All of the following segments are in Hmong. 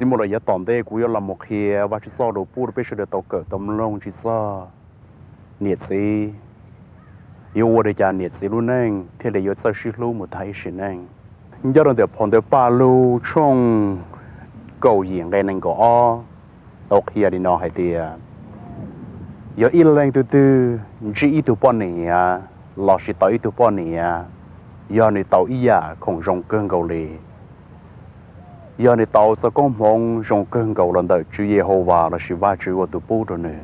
Txiv muaj lawm yav tom ntej kuv yuav los mus qhia Vajtswv txoj lus pub rau peb sawv daws tau kawm tau mloog tsis txog niam txiv, yuav ua li cas niam txiv lub neej thiaj li yuav txawj sib hlub mus tag ib sim neej. Nyob rau ntawm phau ntawv Pajlug tshooj kaum yim nqe nees nkaum ob tau qhia li no hais tias, yog ib leeg twg twg ntsib ib tug poj niam lossis tau ib tug poj niam, yog nws tau ib yam khoom zoo kawg nkaus li, yog nws tau txoj koob hmoov zoo kawg nkaus los ntawm Tswv Yehauvas lossis Vajtswv ua tus pub rau nws.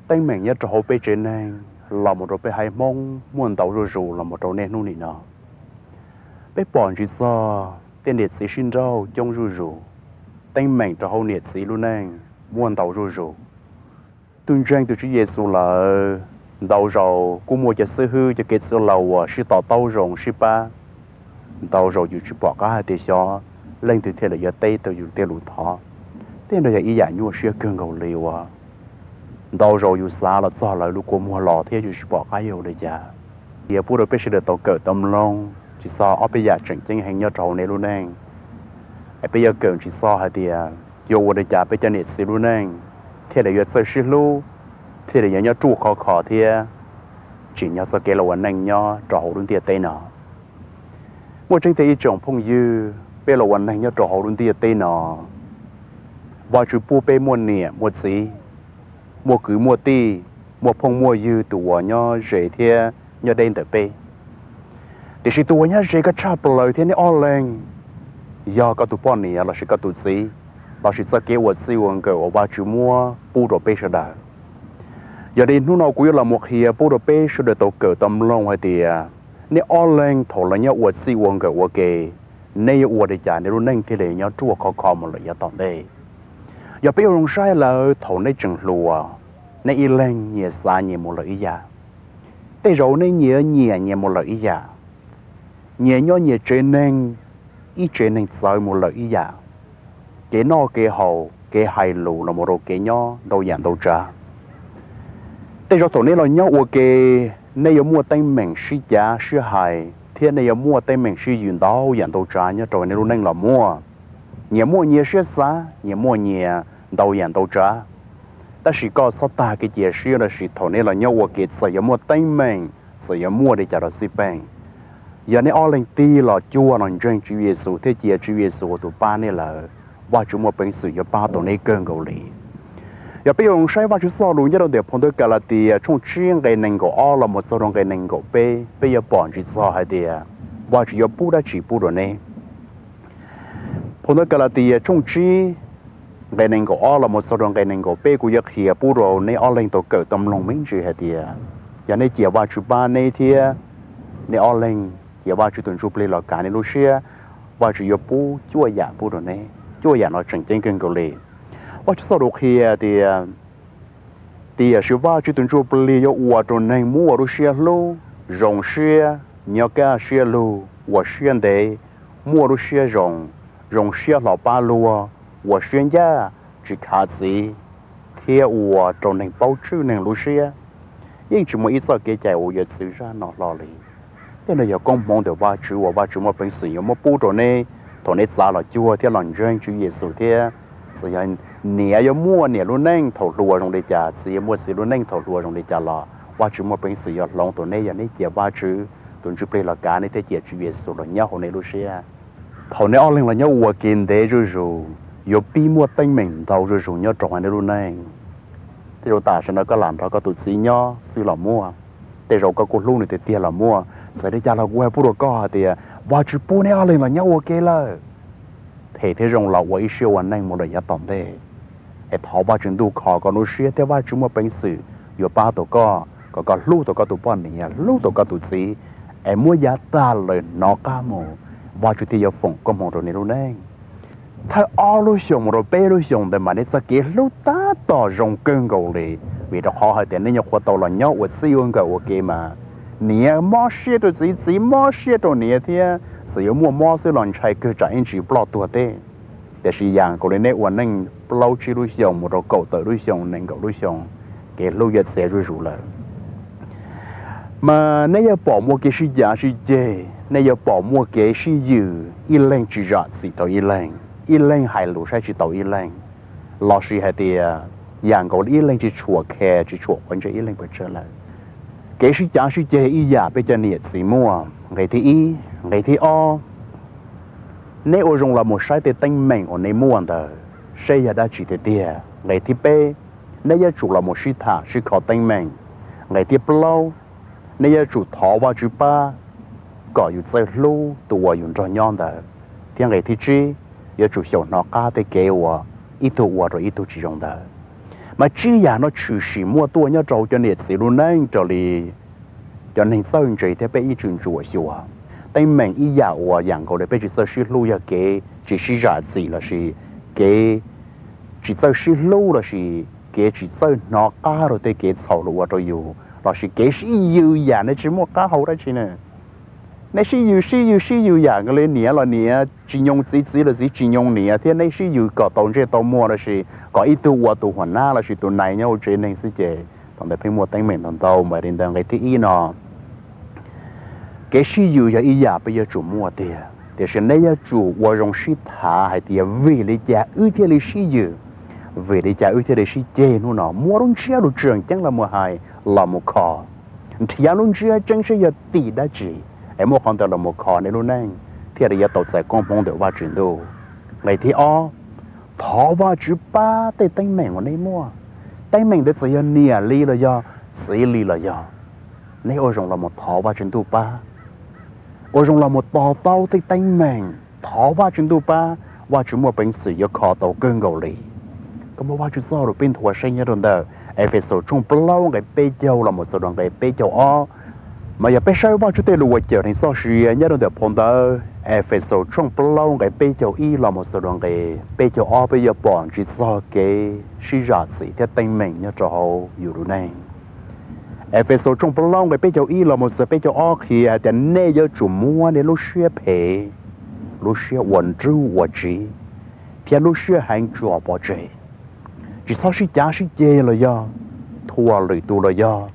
Teeb meem nyob rau hauv peb tsev neeg los mus rau peb haiv Hmoob muaj ntau zuj zus los mus rau niaj hnub nim no. Peb pom ntsib txog tej niam txiv sib nrauj coob zuj zus, teeb meem rau hauv niam txiv lub neej muaj ntau zuj zus. Tus ntseeg tus Tswv Yexus lawm, ntau zaus kuj muaj cov xib hwb cov kev txwv laus uas sib to taub zoo sib pab, ntau zaus yus tsis pom qab hais tias xyov leej twg thiaj li yuav teb tau yus tej lus thov. Tej no yog ib yam nyuaj siab kawg nkaus li uas ntau zaus yus xav los txog lawv lub kua muag los thiab yus tsis pom qab yuav ua li cas. Qhia pub rau peb sawv daws tau kawm tau mloog tsis txog ob peb yam tseem ceeb heev nyob rau hauv nej lub neej. Es peb yuav kawm tsis txog hais tias yuav ua li cas peb cov niam txiv lub neej thiaj li yuav txawj sib hlub, thiaj li yuav nyob ruaj khov kho thiab tsim nyog txoj kev los ua neej nyob rau hauv lub ntiaj teb no. Muaj tseeb tiag ib tsoom phooj ywg, peb los ua neeg nyob rau hauv lub ntiaj teb no, Vajtswv pub peb muaj niam muaj txiv, muaj kwv muaj tij, muaj phooj muaj ywg tus uas nyob ze thiab nyob deb ntawm peb. Tiam sis tus uas nyob ze koj tshaj plaws thiab neb ob leeg yog koj tus poj niam lossis koj tus txiv, lossis txoj kev ua txij ua nkawm uas Vajtswv muab pub rau peb sawv daws. Yog li hnub no kuv yuav los mus qhia pub rau peb sawv daws tau kawm tau mloog hais tias, nej ob leeg thaum lawv nyob ua txij ua nkawm ua ke, nej yuav ua li cas nej lub neej thiaj li nyob ruaj khov kho mus lawm yav tom ntej. Yog peb yuav zoo saib lawm thaum nej tseem hluas, nej ib leeg nyias xav nyias mus lawm ib yam. Tej zaum nej nyias nyiam nyias mus lawm ib yam, nyias nyob nyias tsev neeg, ib tsev neeg txawv mus lawm ib yam. Kev noj kev haus, kev hais lus los mus rau kev nyob ntau yam ntau tsav. Tej zaum thaum nej los nyob ua ke, nej yuav muaj teeb meem sib cav sib hais thiab nej yuav muaj teeb meem sib yws ntau yam ntau tsav nyob rau nej lub neej los muaj. Nyias muaj nyias siab xav, nyias muaj nyias ntau yam ntau tsav. Tab sis koj txhob tag kev cia siab lossis thaum nej los nyob ua ke txawm yuav muaj teeb meem, txawm yuav muaj li cas los xij peem, yog nej ob leeg tig los cuag los ntseeg Tswv Yexus thiab cia Tswv Yexus ua tus pab nej lawm, Vajtswv muaj peev xwm yuav pab tau nej kawg nkaus li. Yog peb yuav saib Vajtswv txoj lus nyob rau ntawm phau ntawv Kalatias tshooj tsib nqe nees nkaum ob los mus txog rau nqe nees nkaum peb, peb yuav pom ntsig txog hais tias Vajtswv yuav pub dab tsi pub rau neb. Phau ntawv Kalatias tshooj tsib nqe nees nkaum ob los mus txog rau nqe nees nkaum peb, kuv yuav qhia pub rau neb ob leeg tau kawm tau mloog me ntsis hais tias, yog nej cia Vajtswv pab neb thiab neb ob leeg cia Vajtswv tus Ntsuj Plig los kav neb lub siab, Vajtswv yuav pub cuaj yam pub rau neb. Cuaj yam no tseem ceeb kawg nkaus li. Vajtswv txoj lus qhia tias, tiam sis Vajtswv tus Ntsuj Plig yuav ua rau neeg muaj lub siab hlub, zoo siab, nyob kaj siab lug, ua siab ntev, muaj lub siab zoo, zoo siab hlo pab luag, ua siab ncaj, tsis khav txiv, thiab ua rau neeg paub tswj neeg lub siab. Yeej tsis muaj ib txoj kev cai uas yuav txwv zaj no hlo li. Tej no yog koob hmoov ntawm Vajtswv uas Vajtswv muaj peev xwm yuav muab pub rau neb thaum neb txav los cuag thiab los ntseeg Tswv Yexus thiab. Txawm yog niam yuav muaj niam lub neej thaum hluas zoo li cas, txiv yuav muaj txiv lub neej thaum hluas zoo li cas los Vajtswv muaj peev xwm yuav hloov tau neb yog neb cia Vajtswv tus Ntsuj Plig los kav neb thiab cia Tswv Yexus los nyob hauv neb lub siab. Thaum neb ob leeg los nyob ua ke ntev zuj zus, yuav pib muaj teeb meem ntau zuj zus nyob rau hauv neb lub neej. Tej zaum tam sim no koj lam nrog koj tus txiv nyob xwb los muaj, tej zaum koj kuj hlub nws tiag tiag los muaj. Txawm li cas los kuv hais pub rau koj hais tias Vajtswv pub neb ob leeg los nyob ua ke lawm, phem thiab zoo los ua ib siab ua neej mus lawm yav tom ntej. Es thov Vajtswv ntuj kho koj lub siab thiab Vajtswv muaj peev xwm yuav pab tau koj kom koj hlub tau koj tus poj niam, hlub tau koj tus txiv, es muab yav tag lawm hnov qab mus, Vajtswv thiaj yuav foom koob hmoov rau neb lub neej. Thawj ob lub xyoos mus rau peb lub xyoos ntawd mas neb txoj kev hlub tab tom zoo kawg nkaus li, vim rau qhov hais tias neb nyuam qhuav tau los nyob ua txij ua nkawm ua ke mas niam mob siab rau txiv, txiv mob siab rau niam thiab. Txawm yuav muaj mob xwb los ntshai kawg tsam ib ntsis ploj tuag teb. Tiam sis yam nkaus li neb ua neej plaub tsib lub xyoos mus rau kaum tawm lub xyoos, nees nkaum lub xyoos, kev hlub yuav txias zuj zus lawm. Mas nej yuav pom muaj kev sib cav sib ceg, nej yuav pom muaj kev sib yws, ib leeg tsis zam txim rau ib leeg. ib leeg hais lus saib tsis taus ib leeg, lossis hais tias yam nkaus li ib leeg tsis tshua care, tsis tshua quav ntsej ib leeg pes tsawg lawm. Kev sib cav sib ceg ib yam peb cov niam txiv muaj. Nqe thib ib, nqe thib ob, neb ua zoo los mus saib tej teeb meem uas neb muaj ntawd seb yog dab tsi tiag tiag. Nqe thib peb, neb yuav tsum los mus sib tham sib kho teeb meem. Nqe thib plaub, neb yuav tsum thov Vajtswv pab kom yus txawj hlub tus uas yus nrog nyob ntawd. Thiab nqe thib tsib, yuav tsum xyaum hnov qab tej kev uas ib tug ua rau ib tug tsis zoo ntawd. Mas tsib yam no tshwm sim muaj tuaj nyob rau cov niam txiv lub neej raws li cov neeg txawj ntse thiab peb ib txwm ntsuam xyuas. Teeb meem ib yam uas yam nkaus li peb tsis txawj sib hlub yog kev tsis sib zam txim lossis kev tsis txawj sib hlub lossis kev tsis txawj hnov qab rau tej kev txhaum luag ua rau yus lossis kev sib yws yam nej tsis muaj qab hau dab tsi na. Nej sib yws sib yws sib yws yam nkaus li niam los niam tsis nyoo txiv, txiv los txiv tsis nyoo niam thiab nej sib yws kom tau ntsej tau muag lossis kom ib tug ua tus huam nab lossis tus nai nyob hauv tsev neeg xwb ces thaum ntawd pheej muaj teeb meem ntau ntau. Mas li ntawd nqe thib ib no kev sib yws yog ib yam peb yuav tsum muaj tiag, tiam sis nej yuav tsum ua zoo sib tham hais tias vim li cas wb thiaj li sib yws, vim li cas wb thiaj li sib ceg hnub no. Muab lub ntsiab lus tseem ceeb los mus hais, los mus kho, nrhiav lub ntsiab tseeb seb yog tim dab tsi es muab qhov ntawd los mus kho nej lub neej thiaj li yuav tau txais koob hmoov ntawm Vajtswv ntuj. Nqe thib ob, thov Vajtswv pab tej teeb meem uas nej muaj. Teeb meem ntawd txawm yog niam li los yog txiv li los yog, nej ua zoo los mus thov Vajtswv ntuj pab, ua zoo los mus to taub tej teeb meem, thov Vajtswv ntuj pab, Vajtswv muaj peev xwm yuav kho tau kawg nkaus li. Koj muab Vajtswv txoj lus peb nthuav saib nyob rau ntawm Efexus tshooj plaub nqe peb caug los mus txog rau nqe peb caug ob. Mas yog peb saib Vajtswv tej lus uas cawm neeg txoj sia nyob rau ntawm phau ntawv Efexus tshooj plaub nqe peb caug ib los mus txog rau nqe peb caug ob, peb yuav pom ntsib txog kev sib zam txim thiab teeb meem nyob rau hauv yus lub neej. Efexus tshooj plaub nqe peb caug ib los mus txog peb caug ob qhia hais tias nej yuav tsum muab nej lub siab phem, lub siab ua nrug ua tsiv, thiab lub siab heev tso pov tseg. Tsis txhob sib cav sib ceg los yog thuam lwm tus los yog,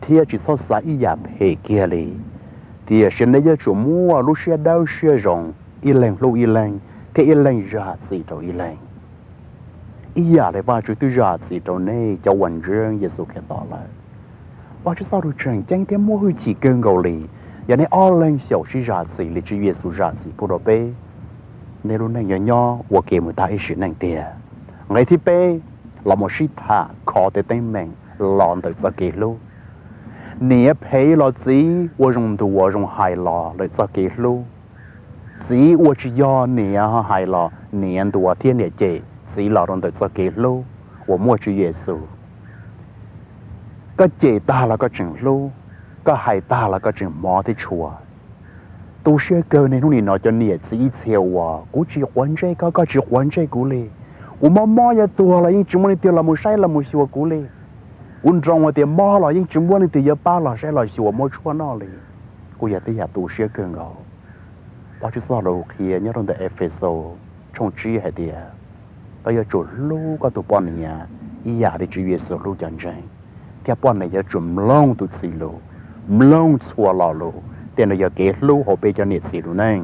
thiab tsis txhob xav ib yam phem kiag li. Tiam sis nej yuav tsum muaj lub siab dawb siab zoo, ib leeg hlub ib leeg, thiab ib leeg zam txim rau ib leeg. Ib yam li Vajtswv twb zam txim rau nej cov uas ntseeg Yexus Khetos lawm. Vajtswv txoj lus tseem ceeb thiab muaj hwj chim kawg nkaus li. Yog nej ob leeg xyaum sib zam txim li Tswv Yexus zam txim pub rau peb, nej lub neej yuav nyob ua ke mus tag ib sim neej tiag. Nqe thib peb, los mus sib tham kho tej teeb meem los ntawm txoj kev hlub. Niam phem los txiv ua zoo ntuas zoo hais los ntawm txoj kev hlub. Txiv ua tsis yog niam hais los niam ntuas thiab niam cem txiv los rau ntawm txoj kev hlub uas muaj Tswv Yexus. Koj cem tag los koj tseem hlub, koj hais tag los koj tseem hmov thiab tshua. Tu siab kawg niaj hnub nim no cov niam txiv ib txhia uas kuv tsis quav ntsej koj, koj tsis quav ntsej kuv li. Kuv mob mob yuav tuag los yeej tsis muaj leej twg los mus saib los mus xyuas kuv li. Kuv nroo hais tias mob los yeej tsis muaj leej twg yuav pab los saib los xyuas muab tshuaj noj li. Kuj yog tej yam tu siab kawg nkaus. Vajtswv txoj lus qhia nyob rau ntawm Efexus tshooj tsib hais tias, koj yuav tsum hlub koj tus poj niam ib yam li Tswv Yexus hlub cov ntseeg, thiab poj niam yuav tsum mloog tus txiv lus, mloog txhua lo lus. Tej no yog kev hlub hauv peb cov niam txiv lub neej.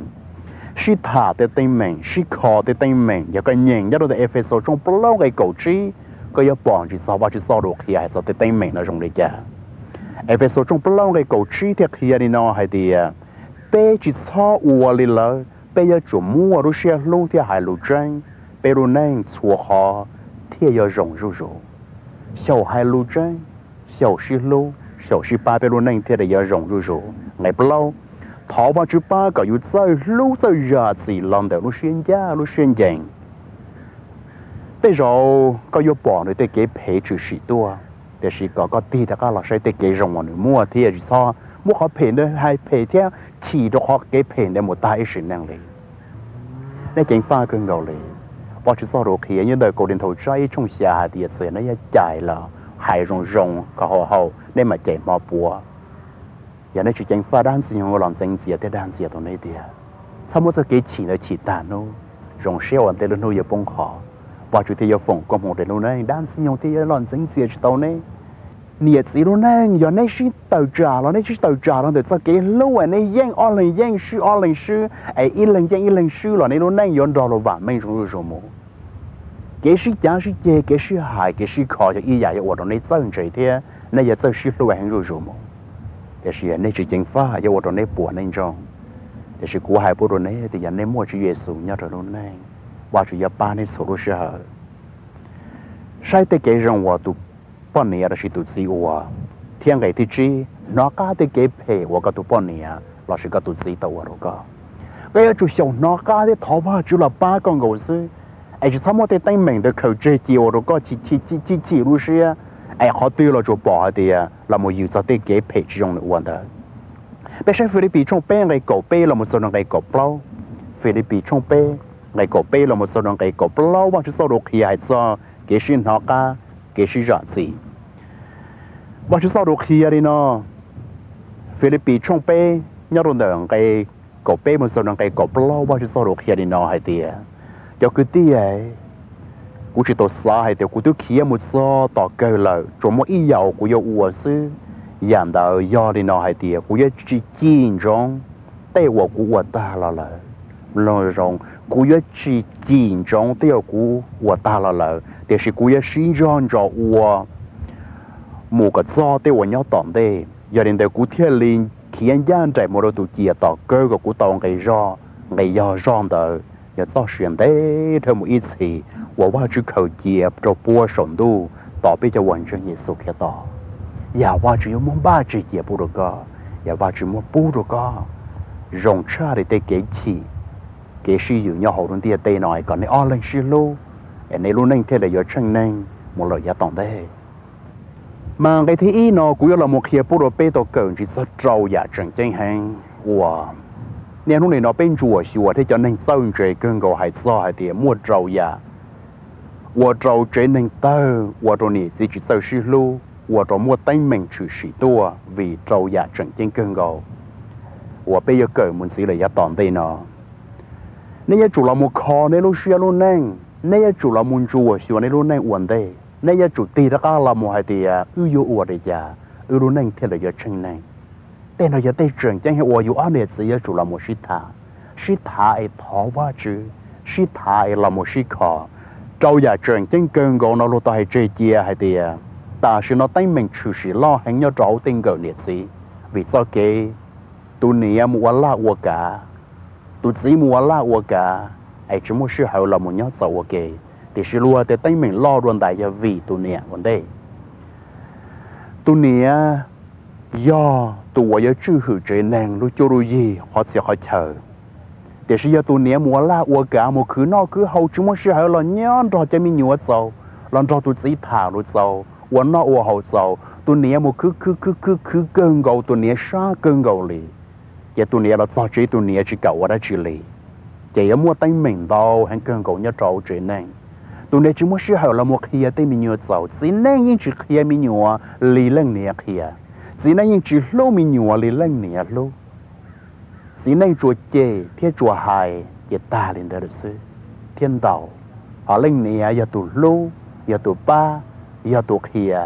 Sib tham tej teeb meem, sib kho tej teeb meem, yog koj nyeem nyob rau ntawm Efexus tshooj plaub nqe kaum tsib, koj yuav pom ntsis txog Vajtswv txoj lus qhia hais txog tej teeb meem no zoo li cas. Efexus tshooj plaub nqe kaum tsib thiaj qhia li no hais tias, peb tsis txhob ua li lawv, peb yuav tsum muaj lub siab hlub thiab hais lus tseeb, peb lub neej txhua qhov thiaj yuav zoo zuj zus. Xyaum hais lus tseeb, xyaum sib hlub, xyaum sib pab peb lub neej thiaj li yuav zoo zuj zus. Nqe plaub, thov Vajtswv pab kom yus txawj hlub txawj zam txim los ntawm lub siab ncaj lub siab ncees. Tej zaum koj yuav pom nws tej kev phem tshwm sim tuaj, tiam sis kom koj tig rov qab los saib tej kev zoo uas nws muaj thiab tsis txhob muab qhov phem ntawd hais phem thiab chim rau qhov kev phem ntawd mus tag ib sim neej li. Nej ceev faj kawg nkaus li. Vajtswv txoj lus qhia nyob ntawm Kauleethaus tsab ib tshooj xya hais tias txawm nej yuav cais los hais zoo zoo kom haum haum nej mam cais hmo puav. Yog nej tsis ceev faj dab ntxwg nyoog los ntxeev ntxias thiab dag ntxias tau nej tiag. Txhob muab txoj kev chim ntawd chim tag hnub, zoo siab uas tej lub hnub yuav poob qho, Vajtswv thiaj yuav foom koob hmoov rau lub neej, dab ntxwg nyoog thiaj yuav los ntxeev ntxias tsis tau nej. Niam txiv lub neej, yog neb sib tawm tsam los neb sib tawm tsam rau ntawm txoj kev hlub es neb yeej ob leeg yeej swb ob leeg swb es ib leeg yeej ib leeg swb los neb lub neej yuav nrog luag vam meej zoo zuj zus mus. Kev sib cav sib ceg, kev sib hais, kev sib kho yog ib yam yuav ua rau neb txawj ntse thiab neb yuav txawj sib hlub heev zuj zus mus. Tiam sis nej tsis ceev faj yuav ua rau neb puas neb ntsoog. Tiam sis kuv hais pub rau neb tias yog nej muaj Tswv Yexus nyob rau lub neej, Vajtswv yuav pab neb txhua lub sij hawm. Saib tej kev zoo uas tus poj niam los sis tus txiv ua, thiab nqe thib tsib, hnov qab tej kev phem uas koj tus poj niam los sis koj tus txiv tau ua rau koj. Koj yuav tsum xyaum hnov qab thiab thov Vajtswv los pab koj nkaus xwb, es tsis txhob muab tej teeb meem ntawd khaws tseg cia ua rau koj chim chim lub siab, es qhov twg los tsuas pom hais tias los mus yws txog tej kev phem tsis zoo nws ua ntawd. Peb saib Filipis tshooj peb nqe kaum peb los mus txog rau nqe kaum plaub. Filipis tshooj peb nqe kaum peb los mus txog rau nqe kaum plaub, Vajtswv txoj lus qhia hais txog kev sib hnov qab, kev sib zam txim. Vajtswv txoj lus qhia li no, Filipis tshooj peb nyob rau ntawm nqe kaum peb mus txog rau nqe kaum plaub, Vajtswv txoj lus qhia li no hais tias, cov kwv tij, kuv tsis tau xav hais tias kuv twb khiav mus txog tom kawg lawm, tsuas muaj ib yam kuv yuav ua xwb. Yam ntawd yog li no hais tias kuv yuav tsis cim ntsoov tej uas kuv ua tag los lawm. Mloog zoo, kuv yuav tsis cim ntsoov tej uas kuv ua tag los lawm, tiam sis kuv yuav sib ntsog ntso ua mus kom txog tej uas nyob tom ntej. Yog li ntawd kuv thiaj li khiav ncaj nraim mus rau tus ciam tom kawg kom kuv tau nqe zog, nqe yog zog ntawd yog txoj sia ntev dhawv mus ib txhis uas Vajtswv khaws cia rau puag saum ntuj tos peb cov uas ntseeg Yexus Khetos. Yog Vajtswv yuav muab npaj tseg cia pub rau koj, yog Vajtswv muab pub rau koj zoo tshaj li tej kev chim, kev sib yws nyob hauv lub ntiaj teb no, kom nej ob leeg sib hlub, es nej lub neej thiaj li yuav tsheej neeg mus lawm yav tom ntej. Mas nqe thib ib no kuv yuav los mus qhia pub rau peb tau kawm ntsis txog rau yam tseem ceeb heev uas niaj hnub nim no peb ntsuam xyuas thiab cov neeg txawj ntse kawg nkaus hais txog hais tias muaj rau yam ua rau tsev neeg tawg, ua rau niam txiv tsis txawj sib hlub, ua rau muaj teeb meem tshwm sim tuaj vim rau yam tseem ceeb kawg nkaus uas peb yuav kawm mus ntxiv lawm yav tom ntej no. Nej yuav tsum los mus kho nej lub siab lub neej, nej yuav tsum los mus ntsuam xyuas nej lub neej ua ntej, nej yuav tsum tig rov qab los mus hais tias wb yuav ua li cas wb lub neej thiaj li yuav tsheej neeg. Tej no yog tej tseem ceeb heev uas yus ob niam txiv yuav tsum los mus sib tham, sib tham es thov Vajtswv, sib tham es los mus sib kho. Rau yam tseem ceeb kawg nkaus no luag tau hais tseg cia hais tias tam sim no teeb meem tshwm sim loj heev nyob rau hauv tej nkawm niam txiv, vim txoj kev tus niam mus ua laj ua kav, tus txiv mus ua laj ua kav, es tsis muaj sij hawm los mus nyob txaus ua ke. Tiam sis luag tias teeb meem loj dua ntais yog vim tus niam ua ntej. Tus niam yog tus uas yuav tswj hwm tsev neeg lub cuab lub yig qhov txhia qhov chaw. Tiam sis yog tus niam mus ua laj ua kav, mus khwv noj khwv haus, tsis muaj sij hawm los nyob nrog cov me nyuam txaus, los nrog tus txiv tham lus txaus, ua noj ua haus txaus, tus niam mus khwv khwv khwv khwv khwv kawg nkaus, tus niam sab kawg nkaus li, ces tus niam los txog tsev tus niam tsis kam ua dab tsi li. Ces yuav muaj teeb meem ntau heev kawg nkaus nyob rau tsev neeg. Tus niam tsis muaj sij hawm los mus qhia tej me nyuam txaus, txiv neej yeej tsis qhia me nyuam li leej niam qhia, txiv neej yeej tsis hlub me nyuam li leej niam hlub. Txiv neej tsuas cem thiab tsuas hais ces tag li ntawd lawm xwb thiab ntau. Ho leej niam yog tus hlub, yog tus pab, yog tus qhia,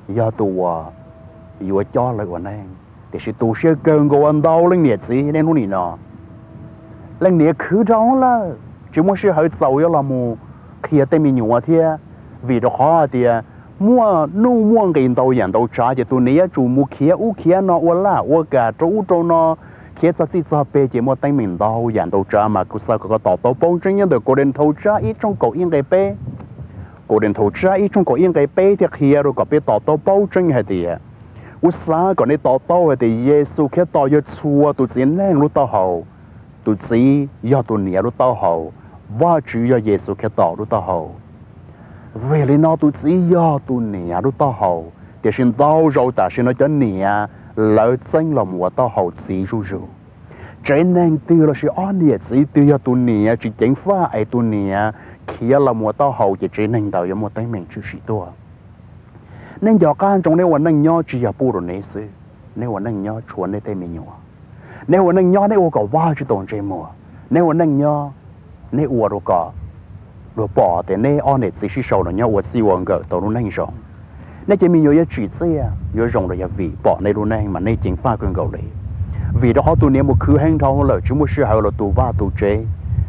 yog tus uas yuav cob lawv ua neej. Tiam sis tu siab kawg nkaus ua ntau leej niam txiv niaj hnub nim no, leej niam khwv dhau lawm, tsis muaj sij hawm txaus yuav los mus qhia tej me nyuam thiab, vim rau qhov hais tias muaj nuj muaj nqis ntau yam ntau tsav, ces tus niam yuav tsum mus khiav ub khiav no, ua laj ua kam rau ub rau no, khiav txog txij txog peg, ces muaj teeb meem ntau yam ntau tsav. Mas kuv xav kom koj to taub paub tseeb nyob ntawm Kauleethaus tsab ib tshooj kaum ib nqe peb. Kauleethaus tsab ib tshooj kaum ib nqe peb thiaj qhia rau kom peb to taub paub tseeb hais tias, kuv xav kom nej to taub hais tias Yexus Khetos yog txhua tus txiv neej lub taub hau. Tus txiv yog tus niam lub taub hau, Vajtswv yog Yexus Khetos lub taub hau. Vim li no tus txiv yog tus niam lub taub hau, tiam sis ntau zaus tam sim no cov niam lawv txeeb los mus ua taub hau txiv zuj zus. Tsev neeg twg lossis ob niam txiv twg yog tus niam tsis ceev faj es tus niam khiav los mus ua taub hau, ces tsev neeg ntawd yuav muaj teeb meem tshwm sim tuaj. Nej nco qab ntsoov, neb ua neej nyob tsis yog pub rau neb xwb, neb ua neej nyob tshuav neb tej me nyuam. Neb ua neej nyob neb ua kom Vajtswv tau ntsej muag. Neb ua neej nyob, neb ua rau kom luag pom tias neb ob niam txiv sib sau los nyob ua txij ua nkawm tau lub neej zoo. Nej cov me nyuam yuav tsim txiaj yuav zoo los yog vim pom nej lub neej mas nej ceev faj kawg nkaus li. Vim rau qhov tus niam mus khwv heev dhau lawm, tsis muaj sij hawm los tu vaj tu tsev,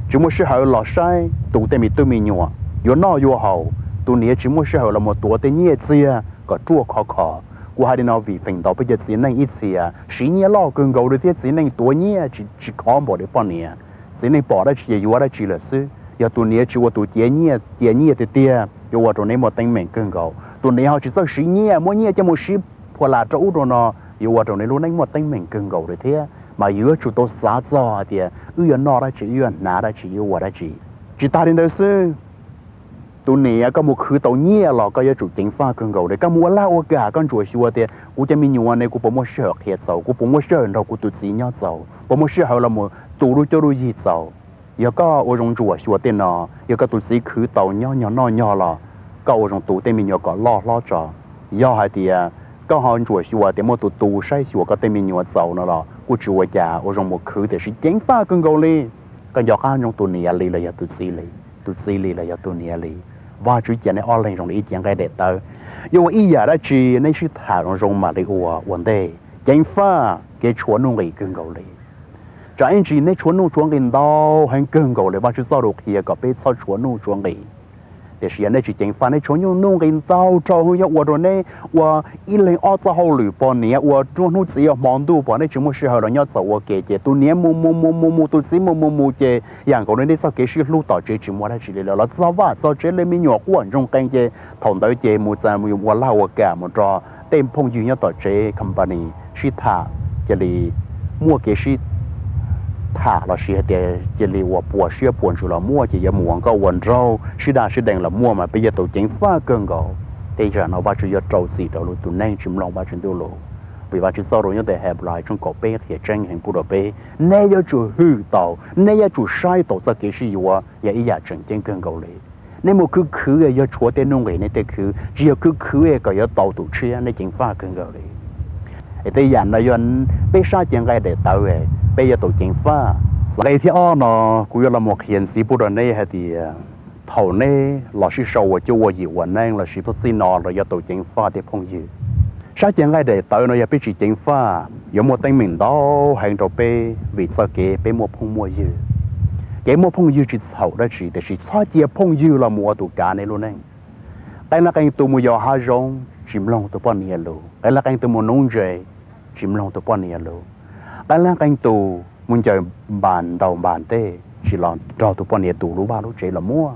tsis muaj sij hawm los saib tus tej me tub me nyuam yuav noj yuav haus. Tus niam tsis muaj sij hawm los mus tuav tej nyiaj txiag kom ruaj khov kho. Kuv hais li no vim feem ntau peb cov txiv neej ib txhia siv nyiaj loj kawg nkaus li thiab txiv neej tuav nyiaj tsis khov npaum li poj niam. Txiv neej pom dab tsi ces yuav dab tsi lawm xwb. Yog tus niam tsis ua tus cia nyiaj, cia nyiaj tiag tiag yuav ua rau neb muaj teeb meem kawg nkaus. Tus niam ho tsis txawj siv nyiaj, muab nyiaj coj mus siv phuam lam rau ub rau no, yuav ua rau neb lub neej muaj teeb meem kawg nkaus li thiab. Mas yus yuav tsum tau xav txog hais tias wb yuav noj dab tsi, wb yuav hnav dab tsi, wb yuav ua dab tsi. Tsis tas li ntawd xwb, tus niam koj mus khwv tau nyiaj los koj yuav tsum ceev faj kawg nkaus li. Koj mus ua laj ua kam koj ntsuam xyuas tias kuv cov me nyuam ne kuv puas muaj sij hawm qhia txaus, kuv puas muaj sij hawm nrog kuv tus txiv nyob txaus, puas muaj sij hawm los mus tu lub cuab lub yig txaus. Yog koj ua zoo ntsuam xyuas tej no, yog koj tus txiv khwv tau nyob nyog noj nyog los koj ua zoo tu tej me nyuam kom loj hlob tso. Yog hais tias koj ho ntsuam xyuas tias muaj tus tu saib xyuas koj tej me nyuam txaus no los kuj tsis ua cas, ua zoo mus khwv tiam sis ceev faj kawg nkaus li. Koj nco qab ntsoov tus niam li los yog tus txiv li, tus txiv li los yog tus niam li. Vajtswv cia nej ob leeg zoo li ib cev nqaij daim tawv, yuav ua ib yam dab tsi nej sib tham zoo zoo mam li ua ua ntej. Ceev faj kev tshuav nuj nqis kawg nkaus li. Tsam ib ntsis nej tshuav nuj tshuav nqis ntau heev kawg nkaus li, Vajtswv txoj lus qhia kom peb txhob tshuav nuj tshuav nqis. Tiam sis yog nej tsis ceev faj, nej tshuav nuj nqis ntau dhau yuav ua rau nej ua ib leeg ob txoj hauj lwm, poj niam ua hnub txiv ua hmo ntuj, pom nej tsis muaj sij hawm los nyob txaus ua ke ces tus niam mus mus mus mus mus, tus txiv mus mus mus ces yam nkaus li nej txoj kev sib hlub tom tsev tsis muaj dab tsi li lawm, los txog vaj txog tsev li me nyuam quaj ntsoog qees ces thaum ntawd ces mus txog mus ua laj ua kam mus nrog tej phooj ywg nyob tom tsev company sib tham, cia li muaj kev sib tham los sis hais tias cia li ua puas siab puas ntsws los muaj, ces yuav mus ua nkauj ua nraug sib daj sib deev los muaj, mas peb yuav tau ceev faj kawg nkaus. Tej yam no Vajtswv yuav rau txim rau lwm tus neeg tsis mloog Vajtswv ntuj lus. Vim Vajtswv txoj lus nyob ntawm Henplais tshooj kaum peb qhia tseeb heev pub rau peb, nej yuav tsum hwm tau, nej yuav tsum saib tau txoj kev sib yuav yog ib yam tseem ceeb kawg nkaus li. Nej mus khwv khwv yog tshuav tej nuj nqis nej thiaj khwv, tsis yog khwv khwv kom yuav tau tus tshiab, nej ceev faj kawg nkaus li. Es tej yam no yog peb sab cev nqaij daim tawv, peb yuav tau ceev faj. Nqe thib ob no kuv yuav los mus qhia ntxiv pub rau neb hais tias thaum neb los sib sau ua cuab ua yim ua neej los sis txog txij no los yuav tau ceev faj tej phooj ywg. Sab cev nqaij daim tawv no yog peb tsis ceev faj yuav muaj teeb meem ntau heev rau peb vim txoj kev peb muaj phooj muaj ywg. Kev muaj phooj ywg tsis txhaum dab tsi tiam sis txhob cia phooj ywg los mus ua tus kav nej lub neej. Qee leej qee tus mus yos hav zoov tsis mloog tus poj niam lus, qee leej qee tus mus nuv ntses tsis mloog tus poj niam lus, qee leej qee tus mus ncaws npas ntaus npas ntej tsis los nrog tus poj niam tu lub vaj lub tsev los muaj.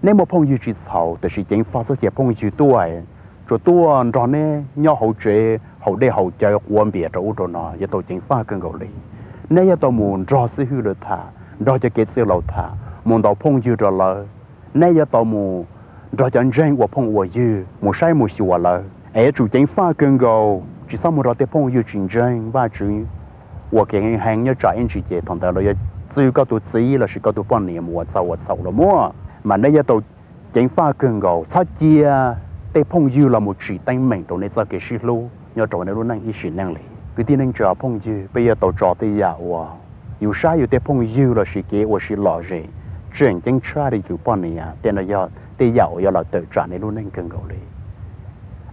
Nej muaj phooj ywg tsis txhaum tiam sis ceev faj txhob cia phooj ywg tuaj, tsuas tuaj nrog neb nyob hauv tsev haus dej haus cawv quav npias rau ub rau no, yuav tau ceev faj kawg nkaus li. Neb yuav tau mus nrog xib hwb lawv tham, nrog cov kev txwj laus tham, mus ntaus phooj ywg rau lawv. Neb yuav tau mus nrog cov ntseeg ua phooj ua ywg, mus saib mus xyuas lawv. Es yuav tsum ceev faj kawg nkaus, tsis txhob mus nrog tej phooj ywg tsis ntseeg Vajtswv ua kev heev heev nyob tsam ib ntsis ces thaum ntawd lawv yuav txwv koj tus txiv los sis koj tus poj niam mus ua txaug ua txhaum los muaj. Mas neb yuav tau ceev faj kawg nkaus, txhob cia tej phooj ywg los mus tsim teeb meem rau nej txoj kev sib hlub nyob rau nej lub neej ib sim neej li. Kwv tij neej tsa phooj ywg, peb yuav tau tso tej yam uas yus saib yus tej phooj ywg los sis kev ua si lom zem tseem ceeb tshaj li tus poj niam, tej no yog tej yam uas yuav los tawm tsam nej lub neej kawg nkaus li.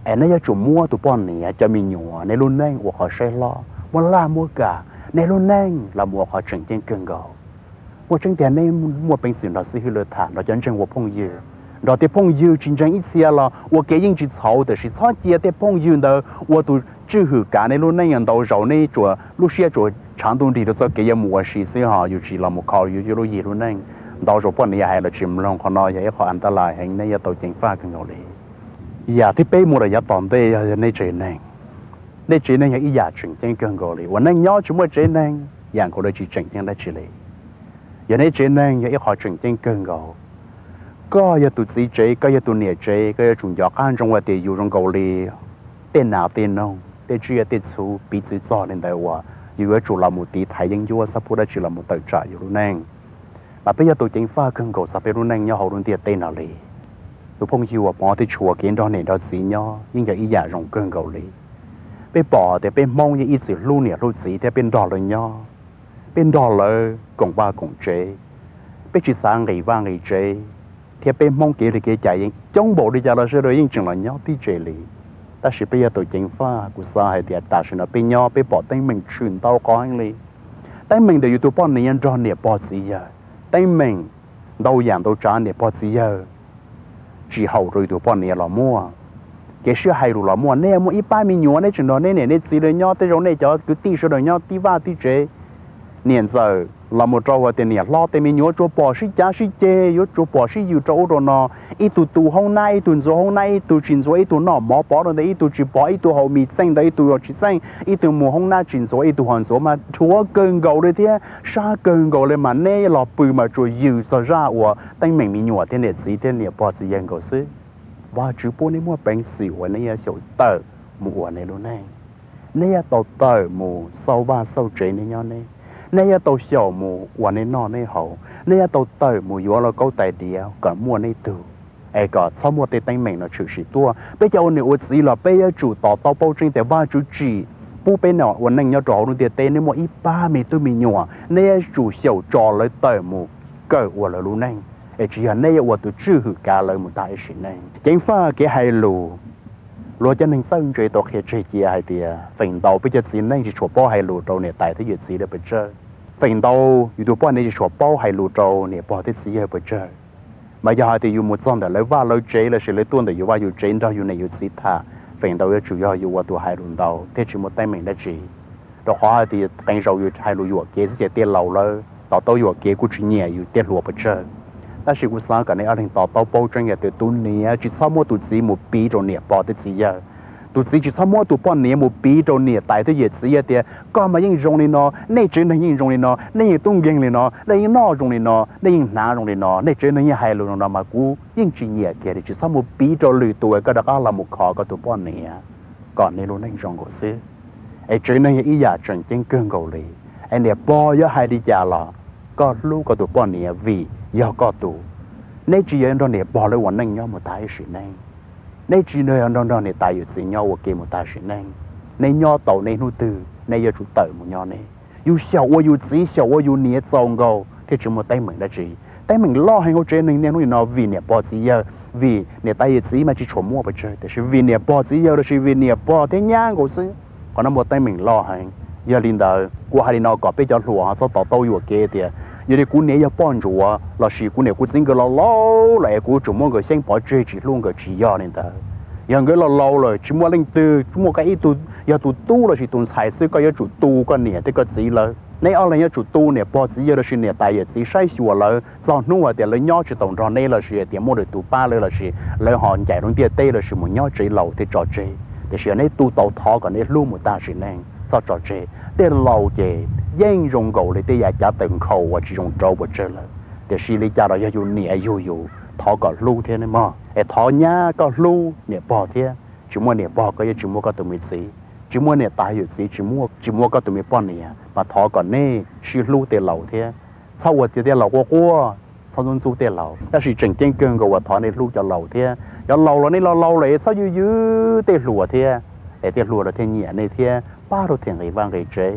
Es nej yuav tsum muab tus poj niam, cov me nyuam, nej lub neej ua qhov saib hlob, muab laj muab kam, nej lub neej los mus ua qhov tseem ceeb kawg nkaus. Muaj tseeb tiag neb muaj peev xwm nrog xib hwb lawv tham, nrog cov ntseeg ua phooj ywg, nrog tej phooj ywg tsis ntseeg ib txhia los ua ke yeej tsis txhaum, tiam sis txhob cia tej phooj ywg ntawd ua tus tswj hwm kav nej lub neej. Ntau zaus nej tsuas lub siab tsuas tshav ntuj nrig rau txoj kev yuav mus ua si xwb, ho yus tsis los mus kho yus lub yig lub neej. Ntau zaus poj niam hais los tsis mloog, qhov no yog ib qho antalais heev, nej yuav tau ceev faj kawg nkaus li. Yam thib peb mus rau yav tom ntej yog nej tsev neeg. Nej tsev neeg yog ib yam tseem ceeb kawg nkaus li. Ua neej nyob tsis muaj tsev neeg yam nkaus li tsis tseem ceeb dab tsi li. Yog nej tsev neeg yog ib qho tseem ceeb kawg nkaus. Koj yog tus txiv tsev, koj yog tus niam tsev, koj yuav tsum nco qab ntsoov hais tias yus zoo nkaus li tej nas tej noog, tej tsiaj tej txhu, piv txwv txog li ntawd uas yus yuav tsum los mus tiv thaiv yeeb ncuab, txhob pub dab tsi los mus tawm tsam yus lub neej. Mas peb yuav tau ceev faj kawg nkaus txog peb lub neej nyob hauv lub ntiaj teb no li. Tus phooj ywg uas pov thiab tshua kev nrog niam nrog txiv nyob yeej yog ib yam zoo kawg nkaus li. Peb pom tias peb Hmoob yeej ib txwm hlub niam hlub txiv thiab peb nrog lawv nyob, peb nrog lawv koom vaj koom tsev, peb tsis xav nqis vaj nqis tsev, thiab peb Hmoob kev li kev cai yeej coob npaum li cas los sawv daws yeej tseem los nyob tib tse li. Tab sis peb yog tus ceev faj, kuv xav hais tias tam sim no peb nyob peb pom teeb meem tshwm ntau qhov heev li. Teeb meem ntawm yus tus poj niam nrog niam pog txiv yawg, teeb meem ntau yam ntau tsav niam pog txiv yawg tsis haum rau yus tus poj niam los muaj. Kev sib hais lus los muaj, nej muaj ib pab me nyuam nej tseem nrog nej niam nej txiv lawv nyob, tej zaum nej cov kwv tij sawv daws nyob tib vaj tib tsev, niam ntxawm los mus rau hais tias niam hlob tej me nyuam tsuas pom sib cav sib ceg, yuav tsuas pom sib yws rau ub rau no, ib tug tu hoob nab, ib tug ntxuav hoob nab, ib tug tsis ntxuav, ib tug noj mov pov rau ntawd, ib tug tsis pov, ib tug haus mis txeej ntawd, ib tug haus tsis txeej, ib tug mus hoob nab tsis ntxuav, ib tug ho ntxuav mas dhuav kawg nkaus li thiab sab kawg nkaus li, mas neb los pw mas tsuas yws txog zaj uas teeb meem me nyuam thiab niam txiv thiab niam pog txiv yawg nkaus xwb. Vajtswv pub neb muaj peev xwm uas neb yuav xyaum tawm mus ua neb lub neej. Neb yuav tau tawm mus xauj vaj xauj tsev neb nyob neb. Neb yuav tau xyaum mus ua neb noj neb haus. Neb yuav tau tawm mus yuav lauj kaub tais diav kom muaj neb tug, es kom txhob muaj tej teeb meem no tshwm sim tuaj. Peb cov ua niam ua txiv los peb yuav tsum to taub paub tseeb tias Vajtswv tsim pub peb ua neej nyob rau hauv lub ntiaj teb, neb muaj ib pab me tub me nyuam, neb yuav tsum xyaum tso lawv tawm mus kawm ua lawv lub neej, es tsis yog neb yuav ua tus tswj hwm kav lawv mus tag ib sim neej. Ceev faj kev hais lus, luag cov neeg txawj ntse tau qhia tseg cia hais tias feem ntau peb cov txiv neej tsis tshua paub hais lus rau niam tais thiab yawm txiv lawv pes tsawg. Feem ntau yus tus poj niam tsis tshua paub hais lus rau niam pog thiab txiv yawg pes tsawg. Mas yog hais tias yus mus txog ntawm lawv vaj lawv tsev lossis lawv tuaj ntawm yus vaj yus tsev nrog yus niam yus txiv tham, feem ntau yuav tsum yog yus ua tus hais lus ntau thiab tsis muaj teeb meem dab tsi. Rau qhov hais tias qee zaus yus hais lus yuam kev xwb ces tej laus lawv to taub yuam kev kuj tsis nyiam yus tej hluas pes tsawg. Tab sis kuv xav kom nej ob leeg to taub paub tseeb hais tias tus niam tsis txhob muab tus txiv mus piv rau niam pog thiab txiv yawg. Tus txiv tsis txhob muab tus poj niam mus piv rau niam tais thiab yawm txiv hais tias koj mas yeej zoo li no, nej tsev neeg yeej zoo li no, nej yeej tub nkeeg li no, nej yeej noj zoo li no, nej yeej hnav zoo li no, nej tsev neeg yeej hais lus zoo no mas kuv yeej tsis nyiam kiag li. Tsis txhob mus piv rau lwm tus es koj rov qab los mus khov koj tus poj niam kom neb lub neej zoo nkaus xwb. Es tsev neeg yog ib yam tseem ceeb kawg nkaus li. Es niam pog yuav hais li cas los koj hlub koj tus poj niam vim yog koj tus. Neb tsis yog nrog niam pog lawv ua neej nyob mus tag ib sim neej. Neb tsis yog nrog nrog niam tais yawm txiv nyob ua ke mus tag sim neej. Neb nyob tau neb hnub twg neb yuav tsum tawm mus nyob neb. Yus xyaum ua yus txiv xyaum ua yus niam txaus nkaus thiaj tsis muaj teeb meem dab tsi. Teeb meem loj heev hauv tsev neeg niaj hnub nim no vim niam pog txiv yawg, vim niam tais yawm txiv mas tsis tshua muaj pes tsawg, tiam sis vim niam pog txiv yawg lossis vim niam pog thiab nyab nkaus xwb, qhov no muaj teeb meem loj heev. Yog li ntawd kuv hais li no kom peb cov hluas ho txhob to taub yuam kev tias yog li kuv niam yog poj ntsuav lossis kuv niam kuv txiv nkawd laus laus lawm es kuv yuav tsum muab nkawd xyeeb pov tseg tsis hlub nkawd, tsis yog li ntawd. Yog nkawd laus laus lawm tsis muaj leej twg, tsis muaj koj ib tug, yog tus tub lossis tus ntxhais xwb koj yuav tsum tu koj niam thiab koj txiv lawv. Neb ob leeg yuav tsum tu niam pog txiv yawg lossis niam tais yawm txiv saib xyuas lawv txog hnub hais tias lawv nyob tsis tau nrog neb lossis hais tias muaj lwm tus pab lawv lossis lawv ho ncaim rau ntiaj teb lossis mus nyob tsev laus thiab tso tseg. Tiam sis yog neb tu tau thov kom neb hlub mus tag sim neej txhob tso tseg. Tej laus ces yeej zoo nkaus li tej yav cav tawm nkhaus uas tsis zoo rau pes tsawg lawm. Tiam sis li cas los yog yus niam yug yus thov kom hlub thiab ne mog. Es thov nyab koj hlub niam pog thiab, tsis muaj niam pog koj yuav tsis muaj koj tus me txiv, tsis muaj niam tais yawm txiv tsis muaj, tsis muaj koj tus me poj niam, mas thov kom nej sib hlub tej laus thiab. Txhob ua tias tej laus quaj quaj, txhob ntxub ntxub tej laus. Tab sis tseem ceeb kawg nkaus uas thov nej hlub cov laus thiab. Cov laus los nej laus laus lawm es txhob yws yws tej hluas thiab, es tej hluas los thiaj nyiam nej thiab pab rau them nqi vaj nqi tsev,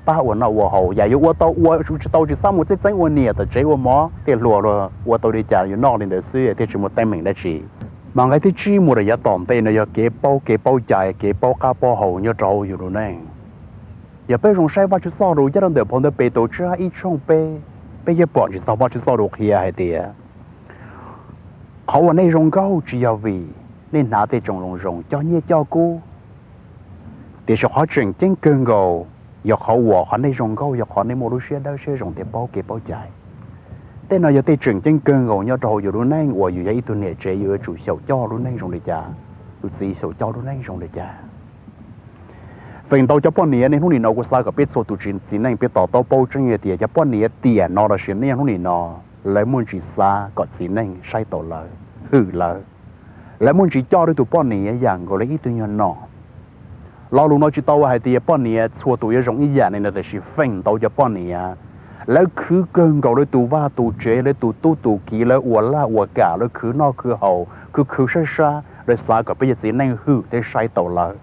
pab ua noj ua haus. Yam yuav ua tau ua, tsis tau tsis txhob mus txeeb txeeb ua niam tom tsev ua mov. Tej hluas los ua tau li cas yus noj li ntawd xwb thiaj tsis muaj teeb meem dab tsi. Mas nqe thib tsib mus rau yav tom ntej no yog kev paub kev paub cai, kev paub qab paub hau nyob rau hauv yus lub neej. Yog peb zoo saib Vajtswv txoj lus nyob rau ntawm phau ntawv Petus tsab ib tshooj peb, peb yuav pom tsis txog Vajtswv txoj lus qhia hais tias qhov uas nej zoo nkauj tsis yog vim nej hnav tej tsoos zoo zoo coj nyiaj coj kub, tiam sis qhov tseem ceeb kawg nkaus yog qhov uas qhov nej zoo nkauj yog qhov nej muaj lub siab dawb siab zoo thiab paub kev paub cai. Tej no yog tej tseem ceeb kawg nkaus nyob rau hauv yus lub neej uas yus yog ib tug niam tsev yus yuav tsum xyaum coj lub neej zoo li cas, tus txiv xyaum coj lub neej zoo li cas. Feem ntau cov poj niam niaj hnub nim no kuv xav kom peb txhua tus txiv neej peb to taub paub tseeb tias cov poj niam tiam no lossis niaj hnub nim no lawv muaj ntsis xav kom txiv neej saib taus lawv, hwm lawv. Lawv muaj ntsis coj lawv tus poj niam yam nkaus li ib tug nyuag nom. Lo lus no tsis tau hais tias poj niam txhua tus yuav zoo ib yam li ntawd, tiam sis feem ntau cov poj niam lawv khwv kawg nkaus lawv tus vaj tus tsev, lawv tus tub tus kiv, lawv ua laj ua kam, lawv khwv noj khwv haus, khwv khwv sab sab, lawv xav kom peb cov txiv neej hwm thiab saib taus lawv,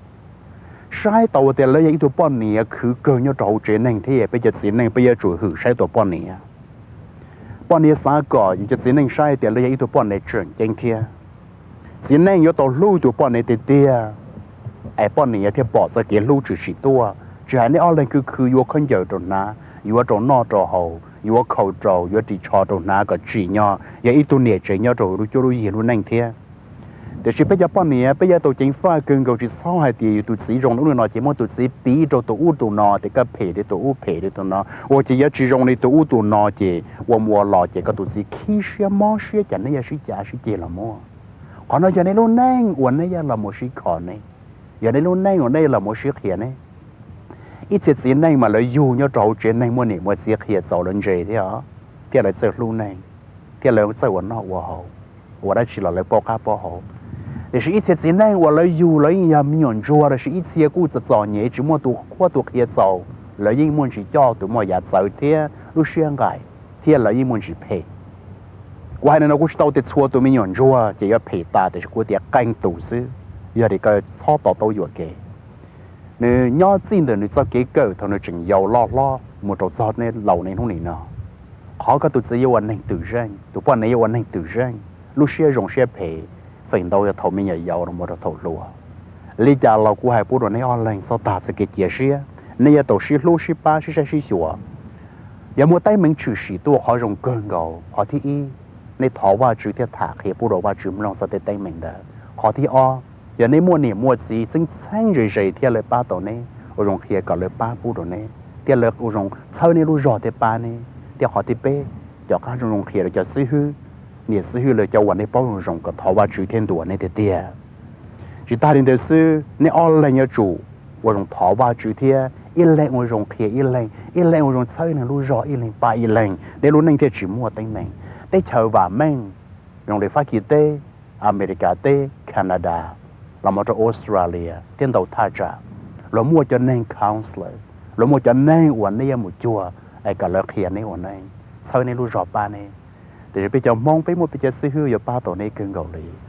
saib taus tias lawv yog ib tug poj niam khwv kawg nyob rau hauv tsev neeg thiab peb cov txiv neej peb yuav tsum hwm saib taus poj niam. Poj niam xav kom yus cov txiv neej saib tias lawv yog ib tug poj niam tseem ceeb thiab. Txiv neej yuav tau hlub tus poj niam tiag tiag, es poj niam thiaj pom txoj kev hlub tshwm sim tuaj. Tsis hais neb ob leeg khwv khwv yuav khaub ncaws rau hnav, yuav rau noj rau haus, yuav khaus rau, yuav ris tsho rau hnav kom tsim nyog yog ib tug niam tsev nyob rau lub cuab lub yig lub neej thiab. Tiam sis peb cov poj niam peb yuav tau ceev faj kawg nkaus, tsis txhob hais tias yus tus txiv zoo li ub li no ces muab tus txiv piv rau tus ub tus no, ces koj phem li tus ub phem li tus no, ua ces yuav tsis zoo li tus ub tus no ces ua mus ua los ces koj tus txiv khib siab mob siab, cas neb yuav sib cav sib ceg los muaj. Qhov no yog nej lub neej uas neb yuav los mus sib kho ne, yog nej lub neej uas nej yuav los mus sib qhia ne. Ib txhia txiv neej mas lawv yug nyob rau hauv tsev neeg muaj niam muaj txiv qhia txaus lawv ntse thiab, thiab lawv txawj hlub neeg, thiab lawv txawj ua noj ua haus, ua dab tsi los lawv paub qab paub hau. Tiam sis ib txhia txiv neej uas lawv yug lawv yeej yog me nyuam ntsuag los sis ib txhia kuj txom txom nyem tsis muaj tus qhuab tus qhia txaus, lawv yeej muaj ntsis coj tus muaj yam txawv thiab lub siab nqaim, thiab lawv yeej muaj ntsis phem. Kuv hais li no kuv tsis tau tias txhua tus me nyuam ntsuag ces yuav phem tas, tiam sis kuv tias qee tus xwb, yog li koj txhob to taub yuam kev. Nws nyob txij ntawm nws txoj kev kawm thaum nws tseem yau loj hlob mus rau txog nej laus niaj hnub nim no. Qhov koj tus txiv yuav ua neeg twm zeej, tus poj niam yuav ua neeg twm zeej, lub siab zoo siab phem, feem ntau yog thaum me nyuam yaus los mus rau thaum hluas. Li cas los kuv hais pub rau neb ob leeg txhob tag txoj kev cia siab, neb yuav tau sib hlub sib pab sib saib sib xyuas. Yog muaj teeb meem tshwm sim tuaj, qhov zoo kawg nkaus qhov thib ib, nej thov Vajtswv thiab tham qhia pub rau Vajtswv mloog txog tej teeb meem ntawd. Qhov thib ob, yog nej muaj niam muaj txiv txheeb txheeb ze ze thiab lawv pab tau neb, ua zoo qhia kom lawv pab pub rau neb thiab lawv ua zoo txhawb neb lub zog thiab pab neb. Thiab qhov thib peb, cov qab zoo zoo qhia rau cov xib hwb, niam xib hwb lawv cov uas nej paub zoo zoo kom thov Vajtswv thiab ntuas neb tiag tiag. Tsis tag li ntawd xwb, neb ob leeg yuav tsum ua zoo thov Vajtswv thiab ib leeg ua zoo qhia ib leeg, ib leeg ua zoo txhawb ib leeg lub zog, ib leeg pab ib leeg, neb lub neej thiaj tsis muaj teeb meem. Teb chaws vam meej zoo li Fab Kis teb, Amelikas teb, Canada, los mus rau Australia thiab ntau thaj tsam, luag muaj cov neeg counselor, luag muaj cov neeg uas neb yuav mus cuag es kom lawv qhia neb ua neej, txhawb neb lub zog pab neb. Tiam sis peb cov Hmoob peb muaj peb cov xib hwb yuav pab tau neb kawg nkaus li.